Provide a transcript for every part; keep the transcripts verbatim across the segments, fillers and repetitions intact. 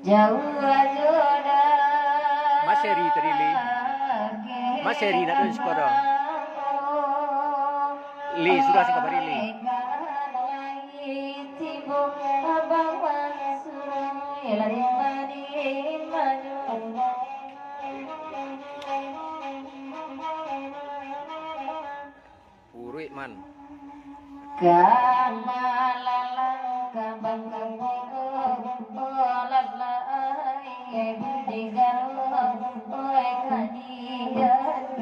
Jauah jodoh. Mas Heri tadi, Li. Mas Heri nak tunjuk sekolah. Li, sudah singkat bari, Li. Uruik man. Ka malalang ka bangka bego, oh lalai, budi galo, oi kadian.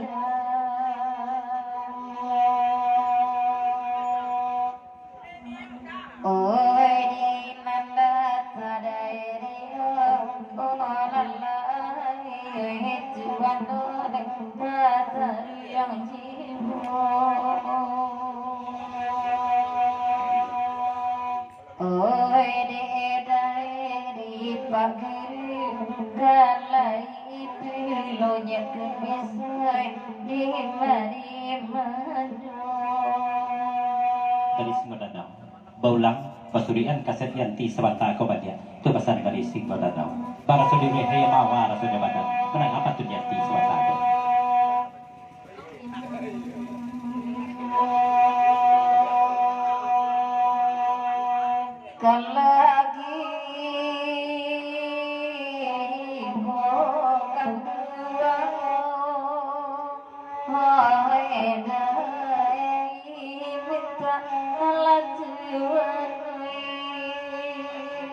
Oi, di nan datang dari, oh, oh, lalai, tuan, oh, datang yang jiwa. Oi, di dari pagar, galai pilonyo kemisai, di mari mano. Dari Singgo Danau. Baulang, pasurian kaset Yanti sabanta ko baliak. Tu pasan dari Singgo Danau. Baraso di lehe mawa raso di badan. Manangah pantun Yanti sabanta ko. Kalagi ko kaduo. Hai, dai, mintak lajuan, weh.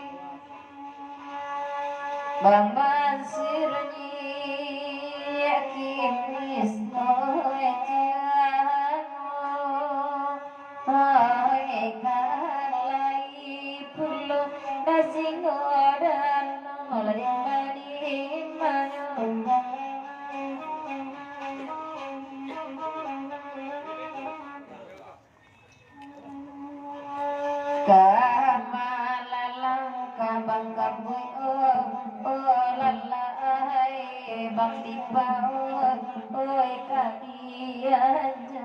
Bamansur nyiak kimis, oi, jano. Hai, kalai pulo, ka Singgo Danau, lari-lari mano. Ka malalang ka bangka bui, oh, oh, lalai, bang dipa, oh, oi, ka diajak.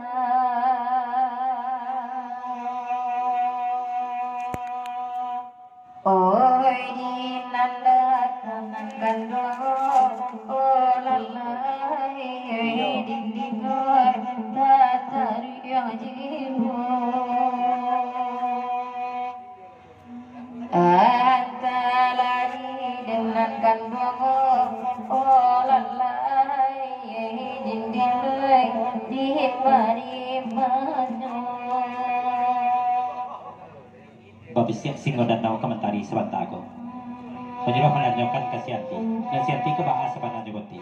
Oi, di nan datang nan ganduang, oh, lalai, dinding, oh, tatariang jiwa. Antara di nan ganduang, oh, lalai, dinding, oh, di mari mano. Babisiak Singgo Danau ka Mantari sabanta ko. Manyuruah mananyokan ka si Anti, nan si Anti ko baa sabananyo boti.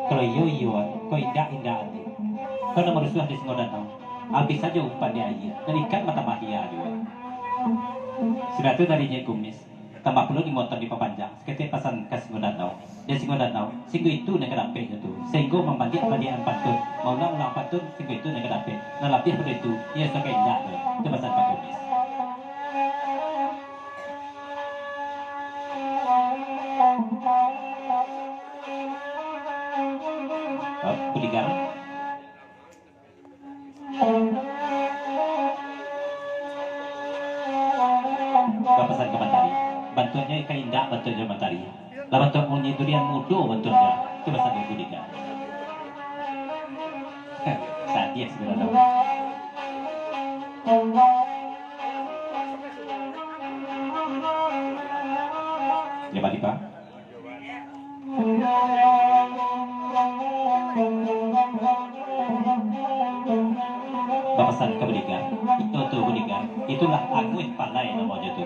Kalau iyo, iyo, kok indak, indak, Anti. Kok nan marusuah di Singgo Danau, abih sajo umpan di aia, nan ikan matamah lia juo. Sudah tu dari Nyai Kumis, tambah pulo di motor dipapanjang, saketek pasan ka Singgo Danau. Di Singgo Danau, Singgo itu nan ka dapeknyo tu. Singgo mambaliak-baliakan pantun, maulang-ulang pantun, Singgo itu nan ka dapek. Nan labiah pado itu, iyo suko indak tu. Itu pasan Pak Kumis. Ah, Budigar. Bapasan ka Mantari. Bantuaknyo ka indak, bantuaknyo Mantari. Lah bantuak munyi durian mudo bantuaknyo. Itu pasan ibu Dika. Sadiah sabananyo. Ya, Pak Dipa. Bapasan ka Budigar, itu tu Budigar, itulah Aguih Palai namonyo tu.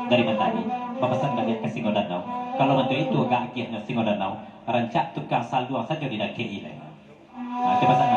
Dari Matani, bapasan baliak ka Singo Danau. Kalau mantun itu agak agiahnyo Singo Danau, rancak tukang saluang sajo didakek-i lai. Nah, itu pasan